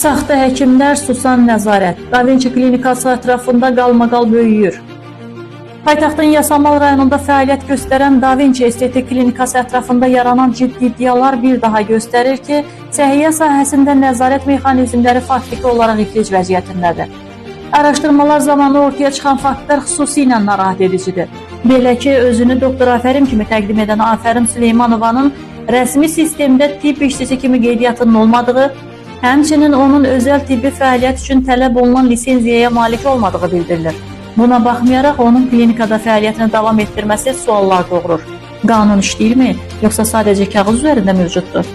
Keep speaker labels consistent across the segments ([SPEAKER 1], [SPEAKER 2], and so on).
[SPEAKER 1] Saxta həkimlər, susan nəzarət. Da Vinci klinikası ətrafında qalmaqal böyüyür. Paytaxtın Yasamal rayonunda fəaliyyət göstərən Da Vinci estetik klinikası ətrafında yaranan ciddi iddialar bir daha göstərir ki, səhiyyə sahəsində nəzarət mexanizmləri faktiki olaraq iflic vəziyyətindədir. Araşdırmalar zamanı ortaya çıxan faktlar xüsusilə narahat edicidir. Belə ki, özünü doktor Afərim kimi təqdim edən Afərim Süleymanovanın rəsmi sistemdə tibb işçisi kimi qeydiyyatının olmadığı, həmçinin onun özəl tibbi fəaliyyət üçün tələb olunan lisenziyaya malik olmadığı bildirilir. Buna baxmayaraq onun klinikada fəaliyyətini davam etdirməsi suallar doğurur. Qanun işləyirmi, yoxsa sadəcə kağız üzərində mövcuddur?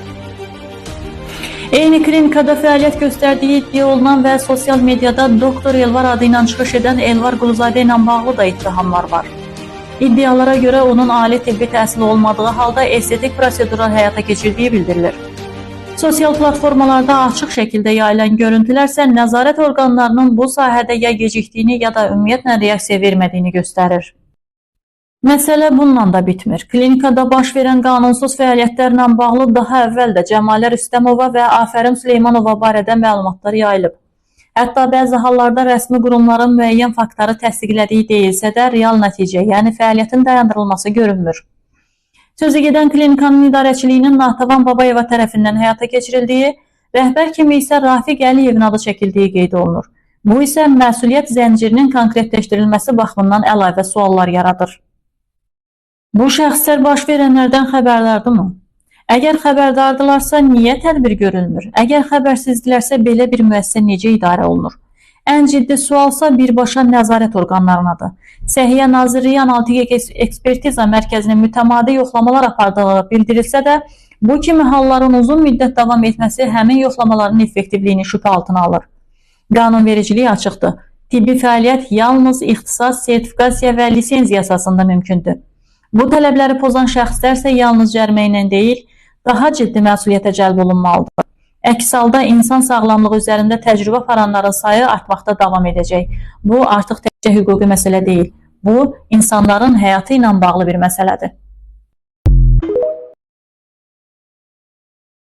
[SPEAKER 1] Eyni klinikada fəaliyyət göstərdiyi iddia olunan və sosial mediada doktor Elvar adı ilə çıxış edən Elvar Quluzadə ilə bağlı da ittihamlar var. İddialara görə onun ali tibbi təhsili olmadığı halda estetik prosedurlar həyata keçirdiyi bildirilir. Sosial platformalarda açıq şəkildə yayılan görüntülər isə nəzarət orqanlarının bu sahədə ya gecikdiyini, ya da ümumiyyətlə reaksiya vermədiyini göstərir. Məsələ bununla da bitmir. Klinikada baş verən qanunsuz fəaliyyətlərlə bağlı daha əvvəl də Cəmalə Rüstəmova və Afərim Süleymanova barədə məlumatlar yayılıb. Hətta bəzi hallarda rəsmi qurumların müəyyən faktları təsdiqlədiyi deyilsə də, real nəticə, yəni fəaliyyətin dayandırılması görünmür. Sözü gedən klinikanın idarəçiliyinin Natavan Babayeva tərəfindən həyata keçirildiyi, rəhbər kimi isə Rafiq Əliyevin adı çəkildiyi qeyd olunur. Bu isə məsuliyyət zəncirinin konkretləşdirilməsi baxımından əlavə suallar yaradır. Bu şəxslər baş verənlərdən xəbərdardırmı? Əgər xəbərdardılarsa, niyə tədbir görülmür? Əgər xəbərsizdirlərsə, belə bir müəssisə necə idarə olunur? Ən ciddi sualsa birbaşa nəzarət orqanlarınadır. Səhiyyə Nazirliyi Analitik Ekspertiza Mərkəzinin mütəmadi yoxlamalar apardığı bildirilsə də, bu kimi halların uzun müddət davam etməsi həmin yoxlamaların effektivliyini şübhə altına alır. Qanunvericilik açıqdır. Tibbi fəaliyyət yalnız ixtisas, sertifikasiya və lisenziya əsasında mümkündür. Bu tələbləri pozan şəxslər isə yalnız cərimə ilə deyil, daha ciddi məsuliyyətə cəlb olunmalıdır. Əks halda insan sağlamlığı üzərində təcrübə aparanların sayı artmaqda davam edəcək. Bu artıq təkcə hüquqi məsələ deyil. Bu insanların həyatı ilə bağlı bir məsələdir.